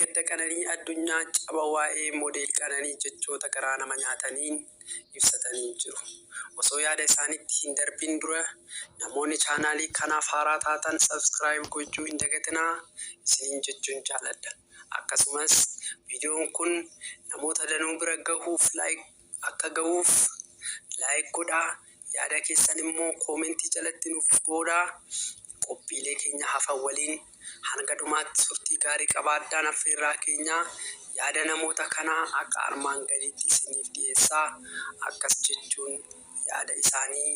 Gadda Qananii Addunyaa caba waa'ee Modeel Qananii jechoota garaa nama nyaataniin ibsatanii jiru. Osoo yaada isaaniitti hin darbin dura namoonni chaanaalii kanaaf haaraa taatan subscribe gochuu hin dagatinaa isiniin jechuun jaaladha. Akkasumas viidiyoon kun namoota danuu bira gahuuf like akka gahuuf like godhaa yaada keessan immoo koomentii jalatti nuuf qoodaa. Qophiilee keenya hafan waliin hanga dhumaatti turtii gaarii qabaadhaan affeerraa keenyaa yaada namoota kanaa akka armaan gadiitti isiniif dhiyeessaa. Akkas jechuun yaada isaanii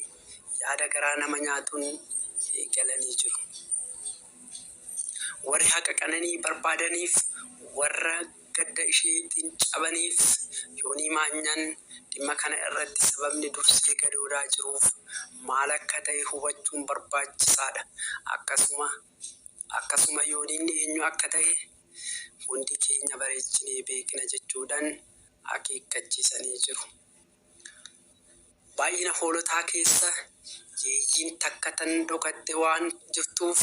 yaada garaa nama nyaatuun eegalanii jiru. Warri haqa Qananii barbaadaniif warra gadda isheetiin cabaniif Yoonii Maanyaan dhimma kana irratti sababni dursee gadoodaa jiruuf maal akka ta'e hubachuun barbaachisaadha. Akkasuma akkasuma Yooniin eenyu akka ta'e hundi keenya bareechinee beekna jechuudhaan akeekkachiisanii jiru. Baay'ina hoolotaa keessa yeeyyiin takka tan dhokatte waan jirtuuf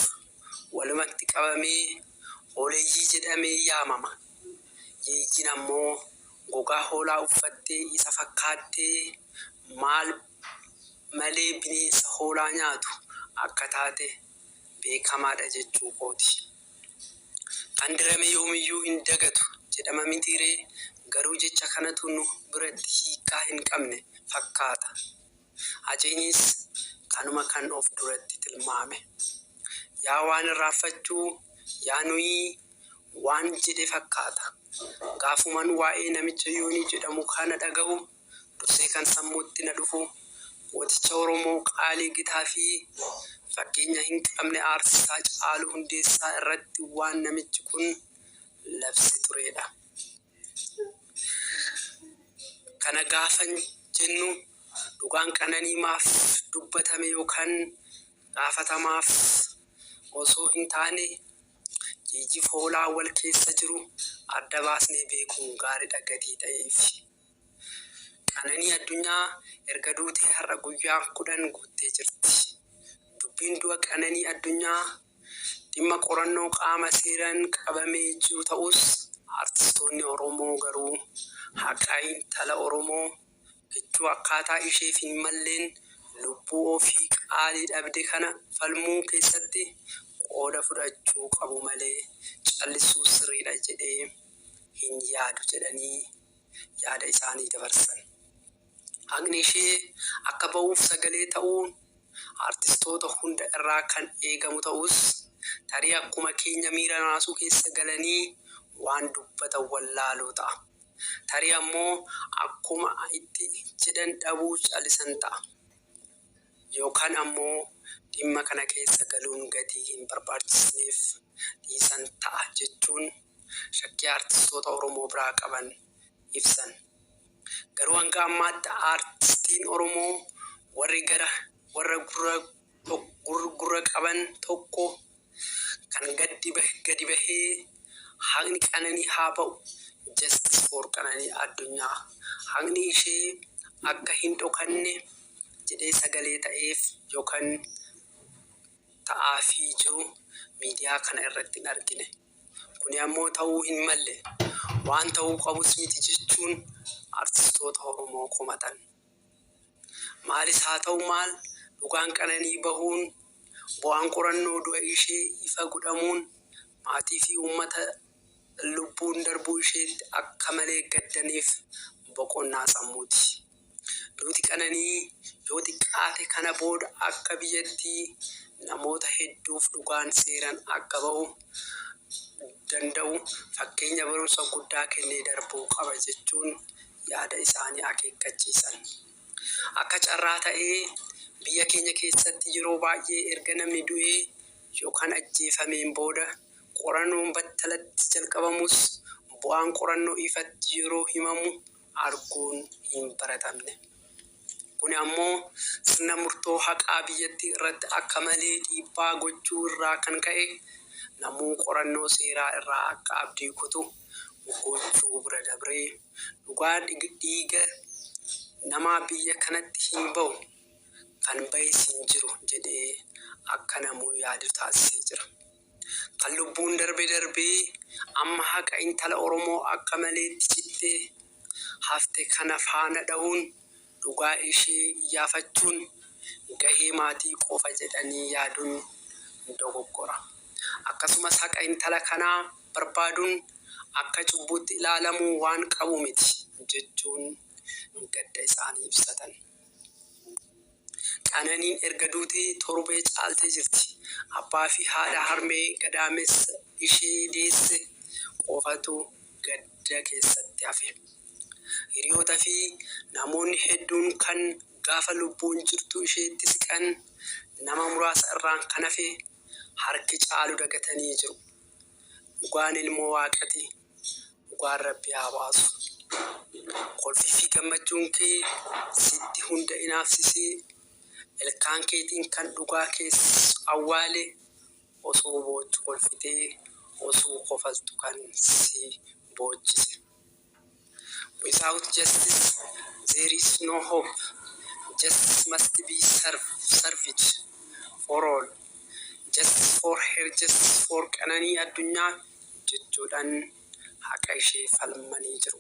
walumatti qabamee hooleyyii jedhamee yaamama. Yeeyyiin ammoo gogaa hoolaa uffattee isa fakkaattee maal malee bineensa hoolaa nyaatu akka taate beekamaadha jechuu kooti. Kan dirame yoomiyyuu hin dagatu jedhama mitii ree? Garuu jecha kanatu nu biratti hiikkaa hin qabne fakkaata. Haceenis kanuma kan of duratti tilmaame. Yaa waan irraanfachuu, yaa nuyii waan jedhe fakkaata. Gaafuman waa'ee namicha Yoonii jedhamu kana dhagahu dursee kan sammuutti na dhufu gooticha Oromoo qaalii gitaa fi fakkeenya hin qabne Aartist Haacaaluu Hundeessaa irratti waan namichi kun labse tureedha. Kana gaafan jennu dhugaan Qananii maaf dubbatame yookaan gaafatamaaf osoo hin taane jiijiif hoolaa wal keessa jiru adda baasnee beekuun gaaridha gatii ta'eefi. Qananii Addunyaa erga duutee har'a guyyaa 10 guuttee jirti. Dubbiin du'a Qananii Addunyaa dhimma qorannoo qaama seeraan qabamee jiru ta'us, artistoonni Oromoo garuu haqa intala Oromoo kichuu akkaataa isheef hin malleen lubbuu ofii qaalii dhabde kana falmuu keessatti qooda fudhachuu qabu malee callisuu sirriidha jedhee hin yaadu jedhanii yaada isaanii dabarsan. Haqni ishee akka ba'uuf sagalee ta'uun artistoota hunda irraa kan eegamu ta'us, tarii akkuma keenya miira naasuu keessa galanii waan dubbatan wallaaluu ta'a. Tarii ammoo akkuma itti jedhan dhabuu calisan ta'a. Yookaan ammoo dhimma kana keessa galuun gatii hin barbaachisneef dhiisan ta'a jechuun shakkii aartistoota Oromoo biraa qaban ibsan. Garuu hanga ammaatti aartistiin Oromoo warri gara warra gurra gurra qaban tokko kan gadi bahee haqni Qananii haa ba'u, Justice for Qananii Addunyaa, haqni ishee akka hin dhokanne jedhee sagalee ta'eef yookan ta'aafii jiru miidiyaa kana irratti hin argine. Kuni ammoo ta'uu hin malle, waan ta'uu qabus miti jechuun artistoota Oromoo komatan. Maalis haa ta'u maal, dhugaan Qananii bahuun, bu'aan qorannoo du'a ishee ifa godhamuun maatii fi uummata lubbuun darbuu isheetti akka malee gaddaniif boqonnaa sammuuti. Duuti Qananii yoo xiqqaate kana booda akka biyyattii namoota hedduuf dhugaan seeran akka bahu danda'u fakkeenya barumsa guddaa kennee darbuu qaba jechuun yaada isaanii akeekkachiisan. Akka carraa ta'ee biyya keenya keessatti yeroo baay'ee erga namni du'ee yookaan ajjeefameen booda qorannoon battalatti jalqabamus bu'aan qorannoo ifatti yeroo himamu arguun hin baratamne. Kuni ammoo sirna murtoo haqaa biyyattii irratti akka malee dhiibbaa gochuu irraa kan ka'e namuu qorannoo seeraa irraa akka abdii kutu gochuu bira dabree dhugaa dhiiga namaa biyya kanatti hin bahu, kan bahes hin jiru jedhee akka namuu yaadu taasisee jira. Kan lubbuun darbe darbee amma haqa intala Oromoo akka maleetti cittee hafte kana faana dhahuun dhugaa ishee iyyaafachuun gahee maatii qofa jedhanii yaaduun dogoggora. Akkasumas haqa intala kanaa barbaaduun akka cubbuutti ilaalamuu waan qabu miti jechuun gadda isaanii ibsatan. Qananiin erga duutee torbee caaltee jirti. Abbaa fi haadha harmee gadaamessa ishee deesse qofatu gadda keessatti hafe. Hiriyoota fi namoonni hedduun kan gaafa lubbuun jirtu isheetti siqan nama muraasa irraan kan hafe harki caalu dagatanii jiru. Dhugaan ilmoo Waaqati. Dhugaan Rabbi haa baasu. Kolfii fi gammachuun kee sitti hunda inaafsisee ilkaan keetiin kan dhugaa kees awwaale osoo boochu kolfitee osuu kofaltu kan si boochise. Without justice there is no hope. Justice must be served for all. Justice for her, justice for Qananii Addunyaa jechuudhaan haqa ishee falmanii jiru.